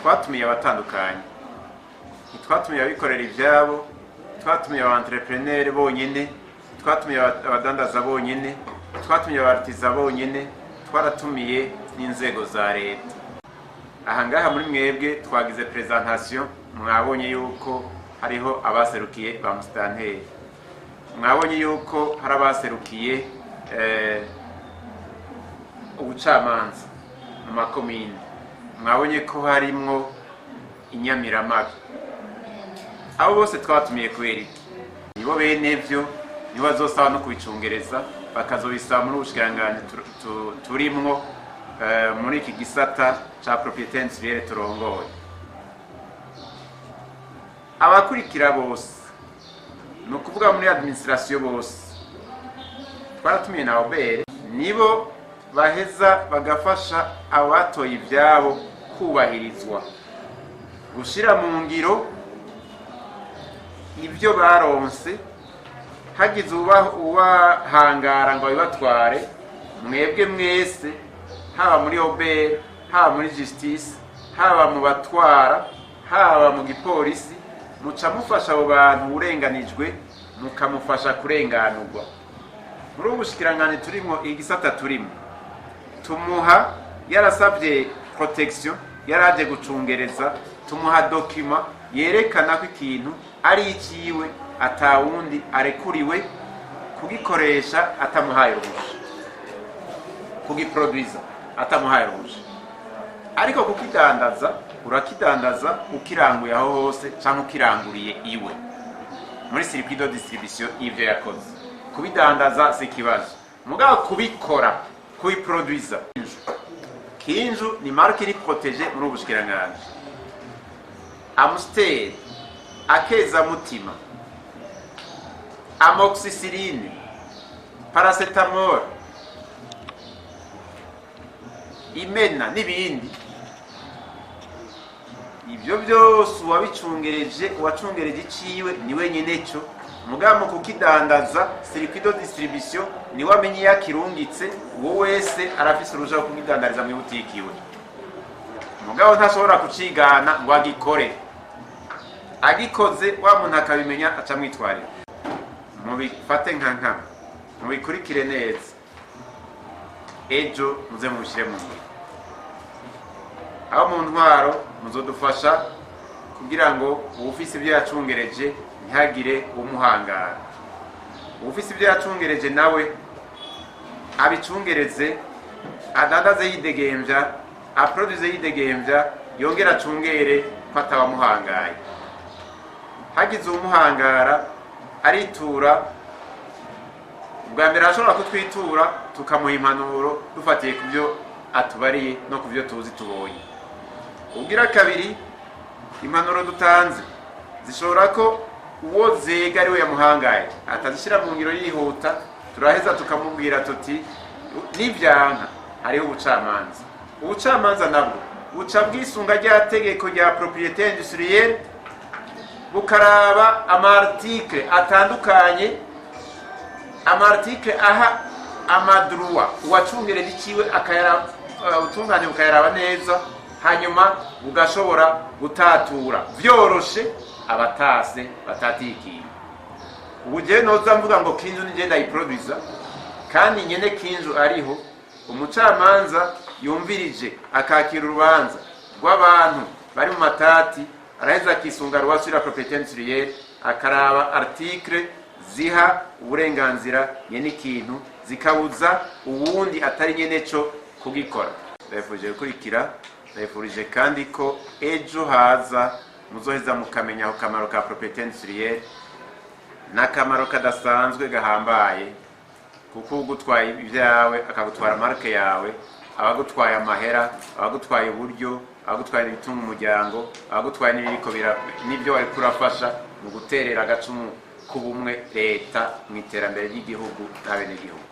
Twatumiye abatandukanye, ntitwatumiye abikorera ibyabo, twatumiye aba entrepreneur bonyine, twatumiye abadandaza bonyine, twatumiye aba artisans bonyine, twaratumiye n'inzego za leta. Aha ngaha muri mwebwe twagize présentation, mwabonye yuko hariho abaserukiye ba musitanteri, mwabonye yuko hari abaserukiye ubucamanza mu makomine, mwabonye ko harimwo inyamiramabi. Abo bose twatumiye kubera iki? Nibo bene vyo, nibo bazosaba no kubicungereza, bakazobisaba muri ubushikiranganji turimwo muri iki gisata ca propriété industrielle turongoye. Abakurikira bose, ni ukuvuga muri administration bose twaratumiye na OBR, nibo baheza bagafasha abatoye ivyabo kubahirizwa, gushira mu ngiro ibyo baronse. Hagize ubahangara ngo abibatware, mwebwe mwese, haba muri OBR, haba muri justice, haba mu batwara, haba mu gipolisi, muca mufasha abo bantu urenganijwe, mukamufasha kurenganurwa. Muri ubu bushikiranganji turimo, igisata turimo, tumuha yarasabye protection, yaraje gucungereza, tumuha document yerekana ko ikintu ari iciwe, atawundi arekuriwe kugikoresha atamuhaye uruhusha, kugiproduiza atamuhaye uruhusha. Ariko kukidandaza, urakidandaza ukiranguye aho hose cyangwa ukiranguriye iwe muri circuit de distribution. Y'ivyo yakoze, kubidandaza si ikibazo, mugabo kubikora, kubiproduiza. Kinju ni marque iri protégée muri ubu bushikiranganji. Amstel, Akezamutima, amoxicilline, paracétamol, Imena n'ibindi, ibyo byose uwabicungereje, uwacungereje iciwe ni wenyine cyo. Mugabo mu kukidandaza, circuit de distribution, niwe amenye iyo akirungitse. Uwo wese arafise uruja rwo kukidandariza mu butiki iwe, mugabo ntashobora kucigana ngo agikore. Agikoze, wa muntu akabimenya, aca amwitwarira. Mubifate nka nkama, mubikurikire neza, ejo muze mubishyire mu ngiro. Aho mu ntwaro muzodufasha kugira ngo uwufise ibyo yacungereje ntihagire umuhangara, uwufise ibyo yacungereje nawe abicungereze, adandaze yidegembya, aproduze yidegembya, yongere acungere ko atawamuhangaye. Hagize uwumuhangara, aritura. Ubwa mbere arashobora kutwitura, tukamuha impanuro dufatiye ku byo atubariye no ku byo tuzi tubonye. Ubwira kabiri, impanuro dutanze zishobora ko uwo zega ari we yamuhangaye atazishyira mu ngiro yihuta. Turaheza tukamubwira tuti: "Nibyanka hariho ubucamanza." Ubucamanza nabwo buca bwisunga rya tegeko rya propriété industrielle, bukaraba ama articles atandukanye, ama articles aha ama droits uwacungereje iciwe, akayara ubutungane bukayaraba neza, hanyuma bugashobora gutatura vyoroshe abatase batatikiye. Ubu jewe noza mvuga ngo Kinju nije ndayiproduza kandi nyene Kinju ariho, umucamanza yumvirije akakira urubanza rw'abantu bari mu matati, araheza akisunga loi sur la propriété industrielle, akaraba article ziha uburenganzira nyene ikintu, zikabuza uwundi atari nyene co kugikora. Ndabifurije gukurikira, ndabifurije kandi ko ejo haza muzoheza mukamenya ako kamaro ka propriété industrielle, n'akamaro kadasanzwe gahambaye, kuko ugutwaye ibyawe, akagutwara marque yawe, abagutwaye amahera, abagutwaye uburyo, abagutwaye ibitunga umuryango, abagutwaye n'ibiriko n'ibyo wariko urafasha mu guterera agacumu k'ubumwe leta mu iterambere ry'igihugu n'abenegihugu.